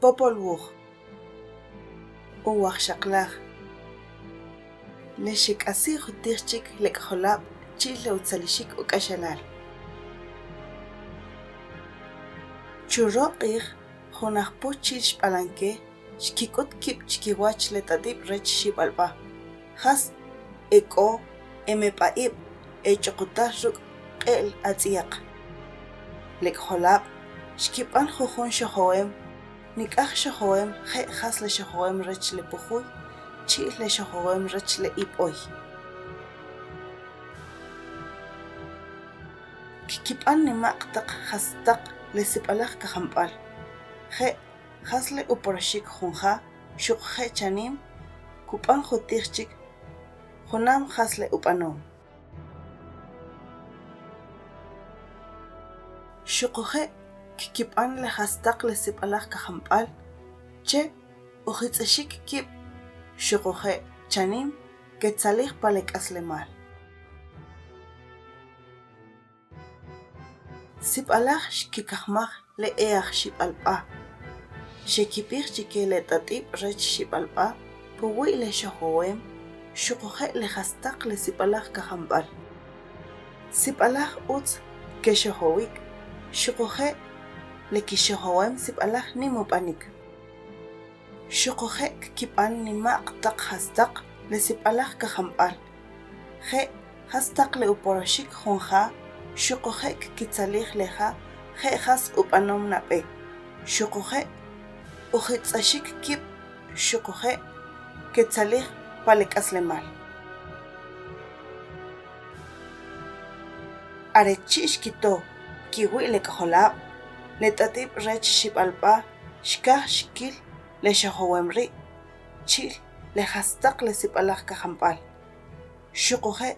Popol Wuj. Uwajxaqlaj. Le xek'asi' jutij chik le k'ajolab' chi'l le utzalixik uk'axalal. Churo' q'ij, Jun Ajpu chi'l Xb'alanke xkik'ut kib' chkiwach le tatib' rech Xib'alb'a, jas e k'o e meb'a'ib' e ch'uqutal ruk' q'e'l atz'yaq. Le k'ojolab' xkib'an jujun xojowem, nik'aj xojowem je' jas le xojowem rech le Pujuy chi'l le xojowem rech le Ib'oy. Kkib'an nima'q taq jastaq le sib'alaj kajamb'al, je' jas le uporoxik jun ja xuquje' chanim kub'an jutij chik junam jas le ub'anom. Xuquje' kkib'an le jastaq le sib'alaj kajamb'al che ujitz'ixik kib' xuquje' chanim ketzalij pa le k'aslemal. Sib'alaj xkikajmaj le e aj Xib'alb'a. Xekib'ij chike le tat'ib' rech Xib'alb'a puwi' le xojowem xuquje' le jastaq le sib'alaj kajamb'al. Sib'alaj utz kexojowik xuquje' le kixojowem sib'alaj nim ub'anik. Xuquje' kkib'an nima'q taq jastaq le sib'alaj kajamb'al, je' jas taq le uporoxik jun ja xuquje' kkitzalij le ja je' jas ub'anom nab'e, xuquje' ujitz'axik kib' xuquje' ketzalij pa le k'aslemal. Are chi' xkito kiwi' le k'ojolab', le t'atib' rech Xib'alb'a xkaj xkil le xojowem ri' chi'l le jastaq le sib'alaj kajamb'al. Xuquje'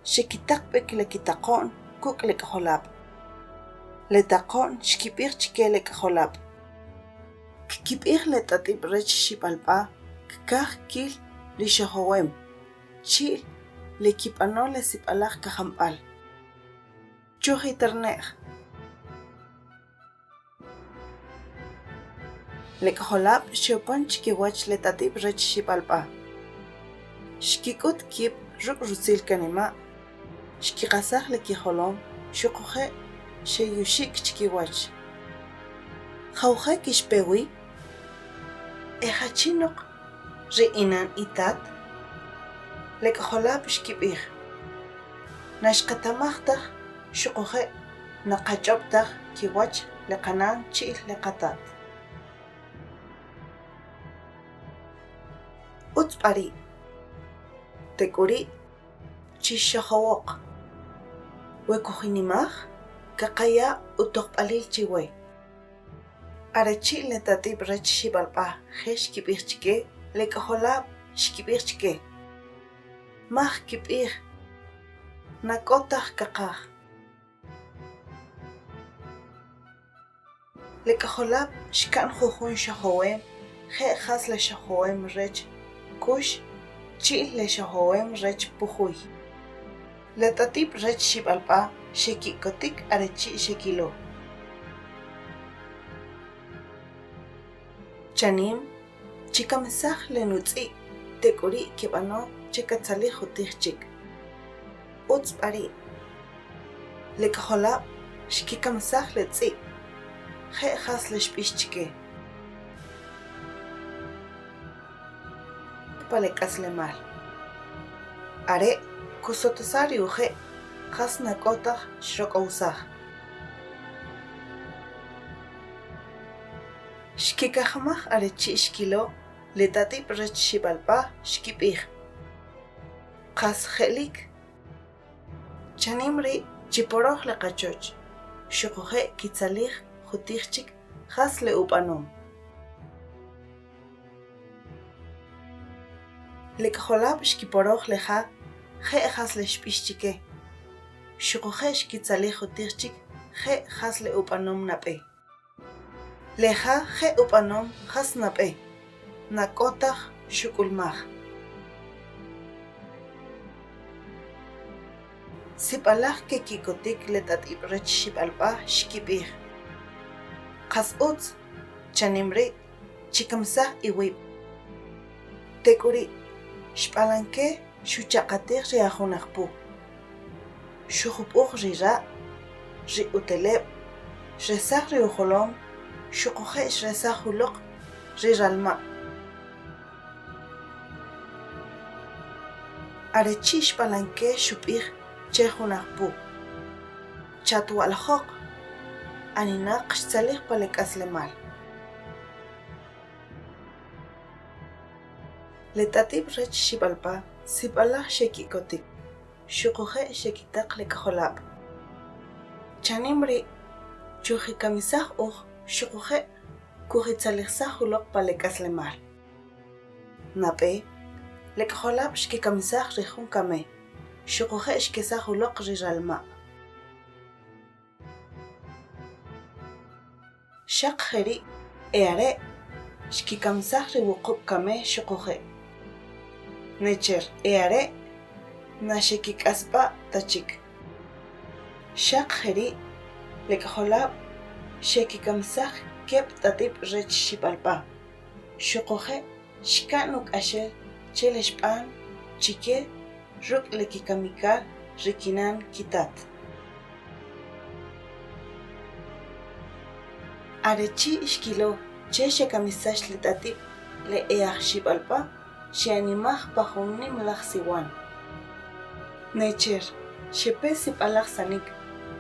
xekitaq b'ik le kitaqo'n kuk' le k'ajolab'. Le taqo'n xkib'ij chke le k'ajolab'. Kkib'ij le t'at'ib' rech Xib'alb'a kkaj kil ri xojowem, chi'l le kib'ano le sib'alaj kajamb'al. Chujiterne'j. Le k'ojolab' xe'opan chkiwach le tatib' rech Xib'alb'a. Xkik'ut kib' ruk' rutzil kanima', xkiqasaj le kijolom xuquje' xeyuxik chkiwach. Jawje' kixpe wi? E jachinoq ri inan itat? Le k'ojolab' xkib'ij, Na xqeta'maj taj xuquje' na qach'ob' taj kiwach le qanan chi'l le qatat. Utz b'a ri'. Tek'uri' chixxojowoq. We kujinimaj, kaqaya' utojb'alil chiwe. Are chi' le tatib' rech Xib'alb'a je xkib'ij chke le k'ojolab' xkib'ij chke, Maj kib'ij, na k'o taj kaqaj. Le k'ajolab' xka'n jujun xojowem je' jas le xojowem rech Kux chi'l le xojowem rech Pujuy. Le tatib' rech Xib'alb'a xeki'kotik are chi' xekilo. Chanim, chikamisaj le nutz'i' tek'uri' kib'ano che katzalij jutij chik. Utz b'a ri'. Le k'ajolab' xkikamisaj le tz'i', je' jas le xb'ix chke. Pa le k'aslemal. Are' kusotosaj ri uje' jas na k'o taj xrok'owsaj. Xkikajmaj are chi' xkilo le tatib' rech Xib'alb'a xkib'ij, Qas je'lik. Chanim ri' chiporoj le qachoch, xuquje' kitzalij jutij chik jas le ub'anom. Le k'ojolab' xkiporoj le ja je' jas le xb'ix chike, xuquje' xkitzalij jutij chik je' jas le ub'anom nab'e. Le ja je' ub'anom jas nab'e, na k'o taj xuk'ulmaj. Sib'alaj keki'kotik le tat'ib' rech Xib'alb'a xkib'ij, Qas utz, chanim ri' Chikamisaj iwib'. Tek'uri', Xb'alanke xuchaq'atij ri a Junajpu. Xujub'uj ri ra', ri uteleb', xresaj ri ujolom xuquje' xresaj uloq ri ralma'. Are chi' Xb'alanke xub'ij che Junajpu, Chatwa'ljoq, aninaq xtzalij pa le k'aslemal. Le tatib' rech Xib'alb'a sib'alaj xeki'kotik xuquje' xekitaq le k'ajolab'. Chanim ri' chujikamisaj uj xuquje' kujitzalijsaj uloq pa le k'aslemal. Nab'e, le k'ajolab' xkikamisaj ri jun kame xuquje' xkesaj uloq ri ralma'. Xaq jeri' e are' xkikamisaj ri wuqub' kame xuquje' necher e are' na xekik'asb'a' ta chik. Xaq jeri' le k'ajolab' xekikamisaj keb' t'atib' rech Xib'alb'a, xuquje' xka'n uk'axel che le xb'an chike ruk' le kikamikal ri kinan kitat. Are chi' xkilo che xekamisax le tatib' le e aj Xib'alb'a xe'animaj pa jun nimalaj siwan. Necher, xepe sib'alaj sanik,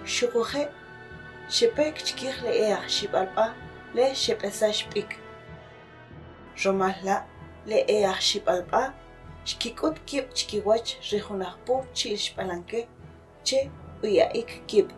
xuquje' xepe chkij le e aj Xib'alb'a le xeb'esax b'ik. Rumal la' le e aj Xib'alb'a xkik'ut kib' chkiwach ri Junajpu chi'l Xb'alanke che uya'ik kib'.